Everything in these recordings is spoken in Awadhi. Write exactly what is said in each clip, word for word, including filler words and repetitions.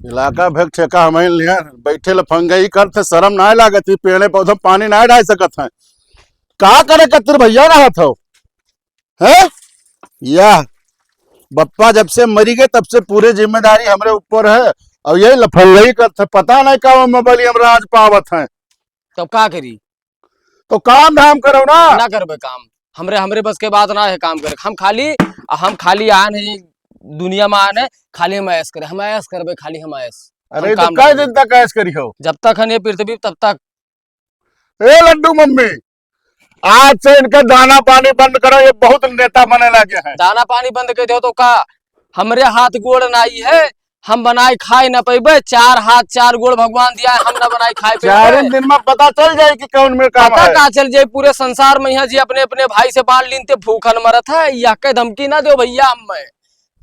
इलाका भर ठेका हमही लिहे, बैठे लफंगई करत है, शरम नाहीं लागत है, पेड़े पौधे पानी नाहीं डाल सकत है। का करे कतिर भैया रहत हो? हैं? या बप्पा जब से मरी गए तब से पूरे जिम्मेदारी हमरे ऊपर है, और यही लफंगई करत है, पता नहीं का वो मोबाइल हमरा आज पावत है। तब का करी? तो काम धाम करो ना। ना करबे काम, हमरे, हमरे बस के बात ना है काम करे। हम खाली, हम खाली आन है दुनिया में, आन है खाली हम ऐश करे, हम ऐश करबे, खाली हम ऐश। अरे हम तो काम कै ना दिन तक ऐश करी हो? जब तक है ये पृथ्वी तब तक। ए लड्डू मम्मी, आज से इनका दाना पानी बंद करो, ये बहुत नेता बने लगे हैं। दाना पानी बंद कर दो तो का? हमरे हाथ गोड़ नाई है, हम बनाए खाए ना पैबे। चार हाथ चार गोड़ भगवान दिया है, हम ना बनाए खाए पैबे। चार दिन में पता चल जाए कि कौन में काम पता है। का चल जाए, पूरे संसार में यहाँ जी अपने अपने भाई से बांट लीन ते भूखन मरत है। या के धमकी ना दो भैया, हम में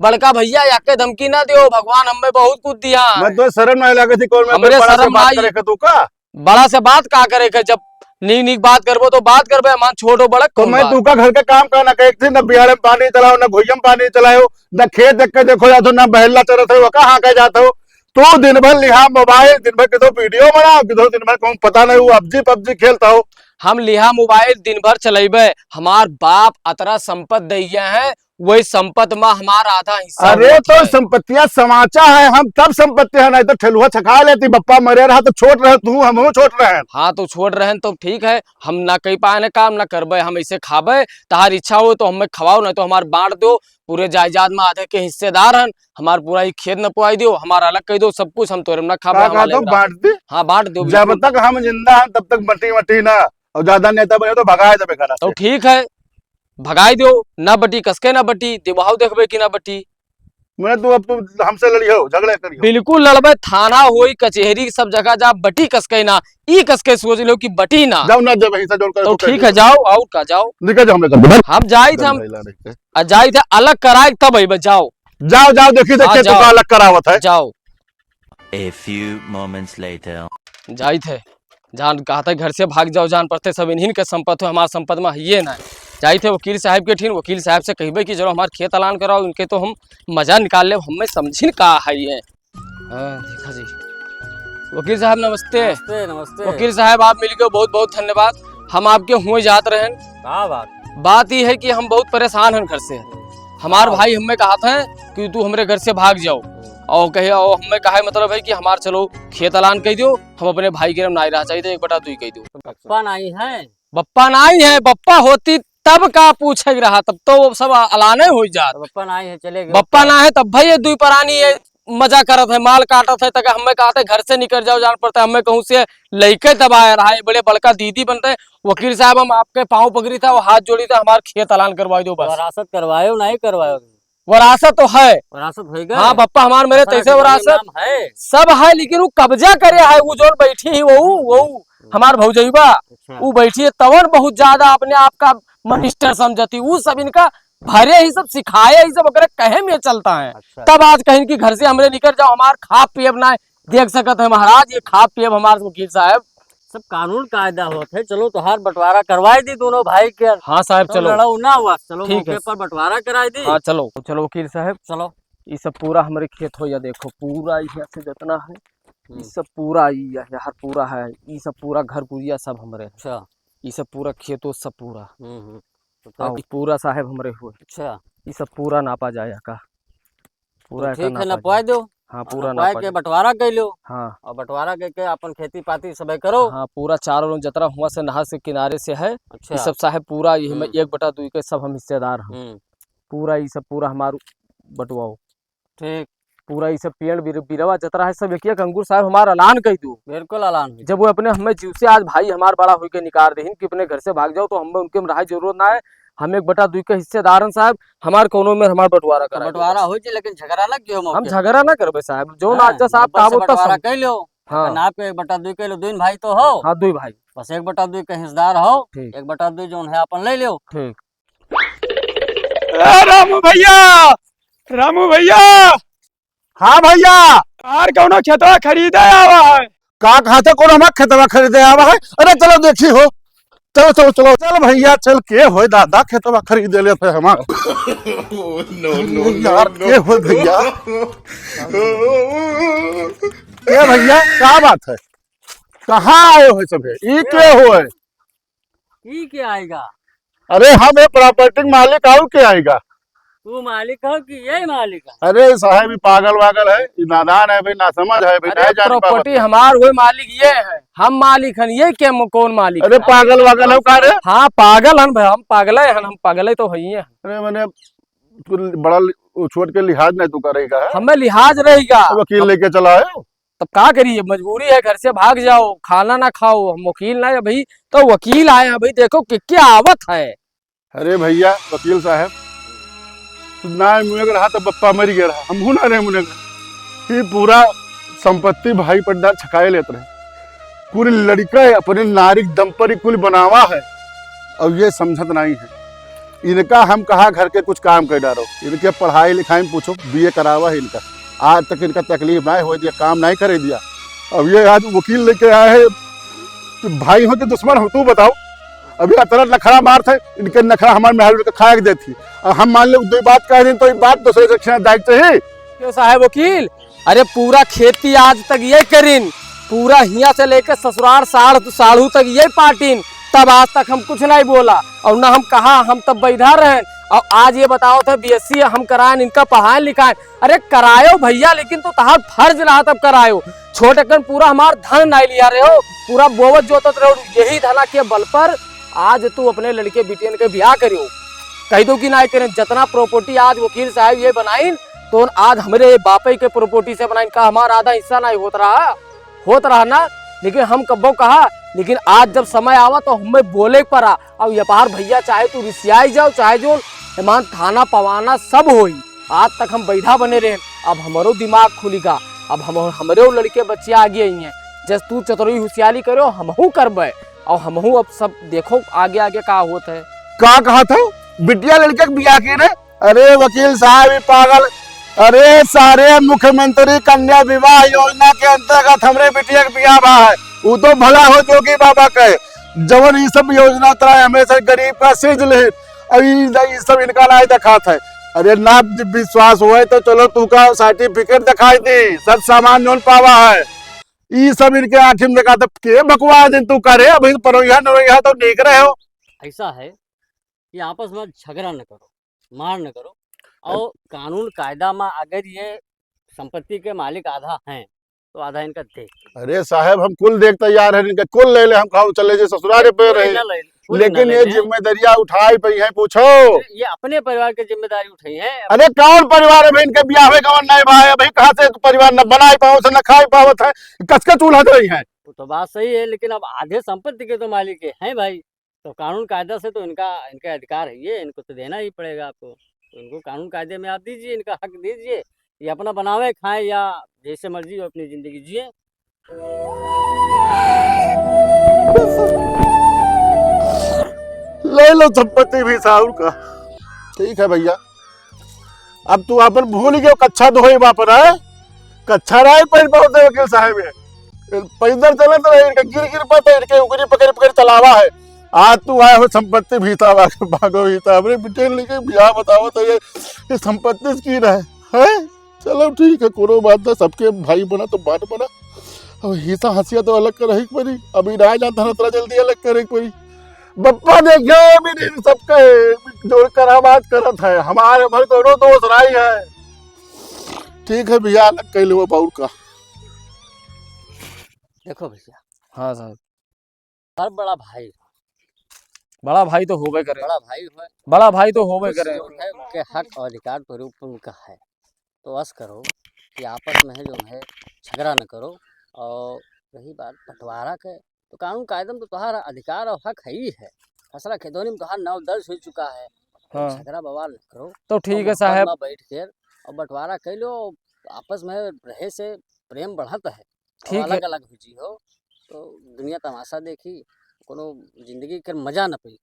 बड़का भैया, या के धमकी ना दो। भगवान हमें बहुत कुछ दिया है। मैं तो शर्म नहीं लगे थी कौन में हमरे बड़ा से शर्म बात आई। करे के तू का? बड़ा से बात का करे के? जब नीक नीक बात करबो तो बात करबे, मान छोट हो बड़क तो कौन मैं बात? तू का घर के काम का ना करे थी, ना बिहार में पानी चलाओ, ना घुइया में पानी चलाओ, ना खेत देख के देखो जात हो, ना बहला चरत हो, कहाँ के जात हो। तू दिन भर लिहा मोबाइल, दिन भर किधर वीडियो बनाओ, किधर दिन भर कौन पता नहीं वो पबजी पबजी खेलता हो। हम लिहा मोबाइल दिन भर चलेबे, हमार बाप अतरा संपत्ति दैया है, वही संपत्ति में हमार आधा हिस्सा अरे होत तो है। संपत्तियां समाचा है, हम तब संपत्ति है, नहीं तो ठेलुआ छका लेती, बप्पा मरे रहा तो छोट रहे तू, हम छोट रहे। हाँ तो छोट रहन तो ठीक है, हम ना कही पाए काम ना करबे, हम ऐसे खाबे, तहार इच्छा हो तो हमें खवाओ, नहीं तो हमार बांट दो, पूरे जायदाद में आधे के हिस्सेदार हन, हमार पूरा ही खेत न पुआई दो, हमार अलग कह दो, सब कुछ हम तोरे में ना खाबे, का हम कहा अलग तो रह- बांट दे? हाँ बांट दो, जब बिल्कुल। तक हम जिंदा हैं तब तक बटी मटी ना, और ज्यादा नेता बने तो भगाए देबे घर तो से। ठीक है, भगाई दो, ना बटी, कसके ना बटी, दिवाहो देखबे कि ना बटी। मैं तू अब तू हमसे लड़ी हो, झगड़े करी हो। बिल्कुल लड़बे, थाना होई, कचेहरी, सब जगह जा, बटी कसके ना, ई कसके सोच लो कि बटी ना। जाओ ना, जब हिस्सा जोड़ कर तो तो ठीक है, जाओ, और का, जाओ। निकल जाओ हमरे घर से, भाग। हम जाई थे, हम, गंदा इलाज है। आ जाई थे, अलग कराए तब अइबे, जाओ। जाओ, जाओ, देखी, हाँ, देखी, तू जाओ। का अलग करावत है। जाओ। A few moments later। जाई थे, जान कहत है, घर से भाग जाओ, जान पड़ते सब इन्हीं के संपत्ति हो, हमार संपत्ति में है ये ना। जाई थे वकील साहब के ठिन, वकील साहब से कहबे कि जरा हमार खेत अलान कराओ, इनके तो हम मजा निकाल ले, हमें समझिन का है ये। हाँ, देखा जी। वकील साहब नमस्ते। नमस्ते, नमस्ते। वकील साहब आप मिल गए, बहुत बहुत धन्यवाद। हम आपके हुए जात रहन। का बात? बात ये है कि हम बहुत परेशान हन घर से। हमार हाँ। भाई हमें कहा था कि तू हमरे घर से भाग जाओ। हम्म। और कहे, और हमें कहा मतलब है कि हमार चलो खेत अलान कह दियो, हम अपने भाई के नाम नाई रहा चाहिए, एक बटा दुई कह दियो। बप्पा नाई है? बप्पा नाई है, बप्पा होती तब का पूछे रहा, तब तो वो सब अलाने हो जात। बप्पा नाई है, चले गए। बप्पा ना है तब भाई ये दुई परानी ये मजा करत है, माल काटत है, तक हमें कहते घर से निकल जाओ, जान पड़ता है, हमें कहूँ से लइके दबाए रहा है, बड़े बड़का दीदी बनते हैं। वकील साहब, हम आपके पाँव पकड़ी था, वो हाथ जोड़ी था, हमार खेत अलान करवाई दो बस। वरासत करवायो, नहीं करवायो? वरासत तो है। वरासत होइगा? हाँ, बप्पा हमार मेरे अच्छा, तैसे कितना वरासत नाम है? सब है, लेकिन वो कब्जा करे है, वो जोन बैठी ही, वो, वो हम्म। हमार भौजैबा, अच्छा। वो बैठी है, तवन बहुत ज्यादा अपने आप का मनिस्टर समझती, वो सब इनका भरे ही सब सिखाए ही सब ओकरे कहे में चलता है। अच्छा। तब आज कहिन कि घर से हमरे निकल जाओ, हमार खाब पियब ना देख सकत है महाराज, ये खाब पियब हमार वकील साहब। सब कानून कायदा होत है, चलो तोहार बंटवारा करवाए दी दोनों भाई के। हाँ साहब, तो चलो। लड़ाऊ ना हुआ, चलो ठीक मौके है। पर बंटवारा कराए दी। हाँ चलो, चलो वकील साहब। चलो। ये सब पूरा हमरे खेत हो या देखो, पूरा यहाँ से जितना है, ये हम्म। सब पूरा ये है, यार पूरा है, ये सब पूरा घर पुरिया सब हमरे है। अच्छा। ये सब पूरा खेतो सब पूरा। हम्म, हम्म। तो और पूरा साहेब हमरे हुए। अच्छा। ई सब पूरा नापा जाए का। पूरा तो एका ठीक है, नापा नपवाए जाए। दो। हाँ, हाँ, पूरा नपवाए नापा के जाए। बंटवारा कर लो। हाँ। और बंटवारा करके अपन खेती पाती सब करो। हाँ, पूरा चारों लोग जतरा हुआ से नहर से किनारे से है। अच्छा। ई सब साहेब पूरा यही में हम्म। एक बटा दुई के सब हम हिस्सेदार हैं। हम्म। पूरा ई सब पूरा हमार बंटवाओ। ठीक। पूरा ई सब पेड़ बिर-, बिरवा जतरा है सब एक एक अंगूर साहेब हमार अलान कई दो। बिल्कुल अलान हो जब जाए। वो अपने हमें जीव से आज भाई हमार बड़ा होई के निकार देहिन कि अपने घर से भाग जाओ, तो हमें उनके में रहाई जरूरत ना है। हम एक बटा दुई के हिस्सेदार हैं साहब, हमार कोनो में हमार बंटवारा तो करा दो बंटवारा बस। हो जाए, लेकिन झगड़ा ना कियो हम मौके पे। झगड़ा ना करबे साहब, जो हाँ, ना जस आप ऊपर से काबू तस बंटवारा हम। कर लो। हाँ। ना पे एक बटा दुई कर लो, दुई भाई तो हो। हाँ, दुई भाई। बस एक बटा दुई के हिस्सेदार हो, ठीक। एक बटा दुई जोन है अपन ले लो। ठीक। ए रामू भैया, रामू भैया। हाँ भैया। यार कौनो खेतवा खरीदे आवा है। का कहते कौनो हमार खेतवा खरीदे आवा है? अरे चलो देखी हो। चलो, चलो, चलो, चल भइया, चल, के होय दादा, खेतवा खरीदे लेत है हमार। Oh, no, no, no, यार, no। के होय भइया? के भइया, का बात है? कहाँ आए हो सभे? ई के होय? ई के आएगा? अरे, हम ये property के मालिक, और के आएगा? तू मालिक हो कि ये मालिक है? अरे साहब, ये पागल वागल है, ये नादान है भाई, नासमझ है भाई, अरे नहीं जान पावत। Property हमार हुए, मालिक ये है, हम मालिक हन, ये क्या म-, कौन मालिक अरे है? पागल वागल हो का रे? हाँ, पागल हन भाई, हम पागले हन, हम पागले तो हइये हन। अरे मने, तू बड़ा लि-, वो छोट के लिहाज नहीं तू करेगा है? हमें लिहाज रहेगा। वकील लेके चला है? तब का करिए, मजबूरी है, घर से भाग जाओ, खाना ना खाओ, हम वकील ना है भाई, तो वकील आए हैं भाई, देखो कि क्या आवत है। अरे भइया वकील साहब, तू ना मुने के रहा तो बप्पा मरि गया रहा, हमहू ना रहे मुने के। ये पूरा संपत्ति भाई पट्टेदार छकाए लेत रहे। कुल लड़िका अपने नारी के दम पर ही कुल बनावा है, और ये समझत नहीं है। इनका हम कहा घर के कुछ काम कर डारो, इनके पढ़ाई लिखाई में पूछो, बीए करावा है इनका, आज तक इनका तकलीफ ना हो दिया, काम नहीं करे दिया। अब ये आज वकील लेके आए हैं, तो भाई हो कि दुश्मन हो, तू बताओ। अभी अतरा नखरा मारत है, इनके नखरा हमारे मेहरारू के खाए के देती। और हम मान लो दो बात कह दें तो ये बात दूसरे से खींच जाए के चाहिए। क्यों साहब वकील, अरे पूरा खेती आज तक ये करिन, पूरा हियाँ से लेके ससुराल साढ़-, साढ़ू तक ये पाटिन, तब आज तक हम कुछ नहीं बोला और ना हम कहा, हम तब बैठा रहेन। और आज ये बताओ थे बीएससी हम कराएन, इनका पढ़ाएन लिखाएन, अरे करायो भइया, लेकिन तो तहार फर्ज रहा तब करायो। छोटकन पूरा हमार धन नाई लिया रहे हो, पूरा बोवत जोतत रहो, यही धना के बल पर आज तू अपने लड़के बिटियन के ब्याह करियो। कह दो कि नाई करें, जितना property आज वकील साहब ये बनाइन, तो आज हमरे बापे के property से बनाइन, का हमार आधा हिस्सा नाई होत रहा? होत रहा ना, लेकिन हम कब्बो कहा, लेकिन आज जब समय आवा तो हमें बोले के पड़ा। अब ये पार भइया, चाहे तू रिसियाई जाओ, चाहे जो ईमान थाना पवाना सब होई, आज तक हम बैठा बने रहे, अब हमरो दिमाग खुलिगा, अब हम, हमरे लड़के बच्चे आगे आई हैं, जस तू चतुरी होशियारी करो, हमहू करबे, और हमहू अब सब देखो आगे आगे का होत है। का कहा था? बिटिया लड़के के बियाह के रे? अरे वकील साहब, ई पागल, अरे सारे मुख्यमंत्री कन्या विवाह योजना के अंतर्गत हमरे बिटिया के बियाह बा है। उ तो भला हो जोगी बाबा के, जवन ई सब योजना तरा हमेशा गरीब का सीज ले, और ई, ई सब इनका नाई देखात है। अरे ना विश्वास होए तो चलो तू का certificate दिखाई दी, सब सामान जौन पावा है, ई सब इनके आँखी में देखात है। के बकवास दिन तू करे, अभी परोइया नरोइया तो देख रहे हो। ऐसा है कि आपस में झगड़ा न करो, मार न करो, और कानून कायदा में अगर ये संपत्ति के मालिक आधा हैं, तो आधा इनका दे। अरे साहब, हम कुल देख तैयार हैं, इनका कुल ले ले, हम खाओ चले जे ससुरारे पे कोई रहे। ना ले, कोई ना लेकिन ले ये ले। जिम्मेदारियां उठाई पई हैं, पूछो। ये अपने परिवार के जिम्मेदारी उठाई है। अरे कौन परिवार है भाई, इनके ब्याह में कौन नहीं भाई है भाई, कहाँ से परिवार न बनाई पावत है, न खाई पावत है, कसके चूल्हा दे रही है। वो तो बात सही है, लेकिन अब आधे संपत्ति के तो मालिक ये हैं भाई। तो कानून कायदा से तो इनका, इनका अधिकार है ये, इनको तो देना ही पड़ेगा आपको। तो इनको कानून कायदे में आप दीजिए, इनका हक दीजिए, ये अपना बनावे खाएं या जैसे मर्जी हो अपनी जिंदगी जिए। ले लो संपत्ति भी साहब का। ठीक है भैया, अब तू आपन भूल गयो, कच्छा धोए बाप रहे, कच्छा राय पहन पावत है वकील साहब है। पैदल चलत रहे, इनके गिर गिर पड़ता, इनके उंगली पकड़ पकड़ चलावा है। आज तू आए हो संपत्ति भीता, भागो भीता, हमरे बिटिया लेके ब्याह बतावत है, ये, ये संपत्ति की रहे, हैं? चलो ठीक है, कोनो बात ना, सबके भाई बना तो बांट बना। अब हिस्सा हंसिया तो अलग करे के पड़ी, अभी ना जानता ना इतना जल्दी अलग करे के पड़ी। बप्पा देखिए, मेरे सबके जोड़ करामात करत है, हमारे भर कोनो दोष नहीं है। ठीक है भैया, अलग कर लो अब और का। देखो भैया, हाँ साहब। हर बड़ा भाई, बड़ा भाई तो होबे करे। बड़ा भाई होए, बड़ा भाई तो होबे उस करे। जो है उनके हक और अधिकार के रूप में उनका है, तो अस करो कि आपस में है जो है झगड़ा न करो। और रही बात बंटवारा के, तो कानून कायदे में तो तुम्हारा अधिकार और हक है ही है, फैसला खेतौनी में तुम्हारा नाव दर्ज हो चुका है, तो हाँ। झगड़ा बवाल न करो। तो ठीक और है मोहब्बत साहब। में बैठ के और बंटवारा कर लो, आपस में रहे से प्रेम बढ़त है। ठीक है। अलग-अलग हो जी हो, तो दुनिया तमाशा देखी, कोनो जिंदगी के मजा न पई।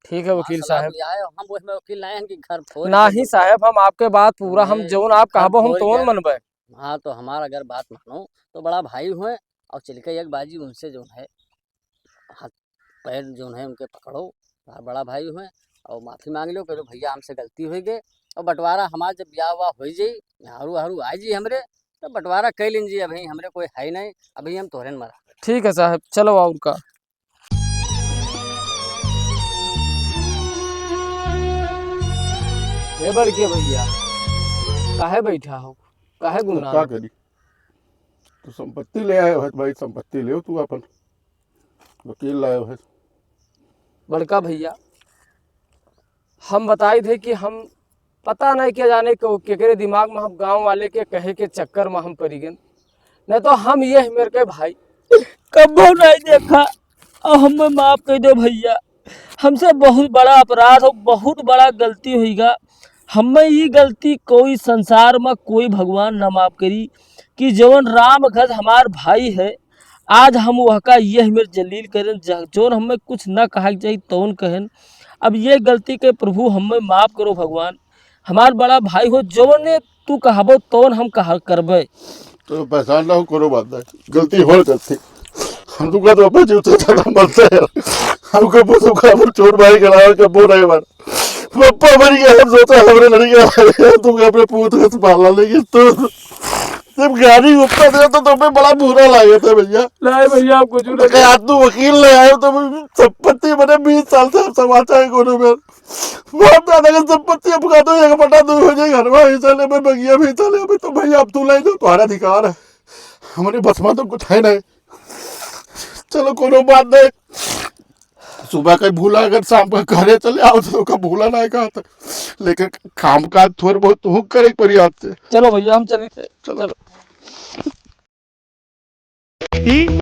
ठीक है वकील साहब। हम वही में वकील लाए हैं कि घर फोड़ के नाही साहब, हम आपके बात पूरा, हम जौन आप कहबो, हम तौन मनबे। हाँ, तो हमार अगर बात मानो, तो बड़ा भाई हुए और चिलके एक बाजी उनसे जो है, हाथ पैर जौन है उनके पकड़ो, तोहार बड़ा भाई हुए, और माफी मांग लो, कह दो भैया हमसे गलती होइ गए, और बंटवारा हमार जब ब्याह हुआ होइ जाई, हरू हरू आ जी हमरे, तो बंटवारा कर लीन जी, अभी हमरे कोई है नहीं, अभी हम तोहरे न मरा। ठीक है साहब, चलो और का। हे बड़के भैया, काहे बैठा हो, काहे तो गुमरान का हो? करी? तू संपत्ति ले आयो है भाई, संपत्ति ले तू अपन, वकील लायो है। बड़का भैया, हम बताई थे कि हम पता नहीं क्या जाने को केकरे दिमाग में हम गांव वाले के कहे के चक्कर में हम पड़ी गए, नहीं तो हम ये मेरे के भाई कबो नहीं देखा। और हमें माफ कर दो भैया, हमसे बहुत बड़ा अपराध हो, बहुत बड़ा गलती होइगा। हमें ये गलती कोई संसार में कोई भगवान ना माफ करी कि जवन राम गज हमार भाई है, आज हम वहका यह मेर जलील करें, ज-, जौन हमें कुछ न कहा के चाहिए तौन कहें। अब ये गलती के प्रभु हमें माफ करो भगवान, हमार बड़ा भाई हो, जौन तू कहबो तौन हम कहा करबे। तो परेशान ना हो, कोनो बात नहीं, गलती हो जाती। हम तुमका तो अपने जीव से ज्यादा मानते हैं। हमको बस हमका अपन छोट भाई के अलावा कबो नहीं माना। पप्पा मर गया, हम सोचा हमरे लड़िका तुमको अपने पूत के पाला लेकिन तो जब गाड़ी ऊपर दे तो तुम्हें बड़ा बुरा लगे था भैया। नहीं भैया, आप कुछ तो नहीं। कहा, "तू वकील ले आए तो संपत्ति बने बीस साल से हम समाचार कोनो में बाप दादा के संपत्ति अब का तो एक बटा दो हो जाए, घर में हिस्सा ले, मैं बगिया भी हिस्सा ले, अभी तो भैया अब तू ले जाओ, तुम्हारा अधिकार है, हमारे बस में तो कुछ है नहीं।" चलो कोनो बात नहीं, सुबह का भूला अगर शाम का घरे चले आओ तो का भूला नहीं कहा था, लेकिन काम काज थोड़े बहुत तो करे के पड़ी आपसे। चलो भैया हम चले। चलो। ई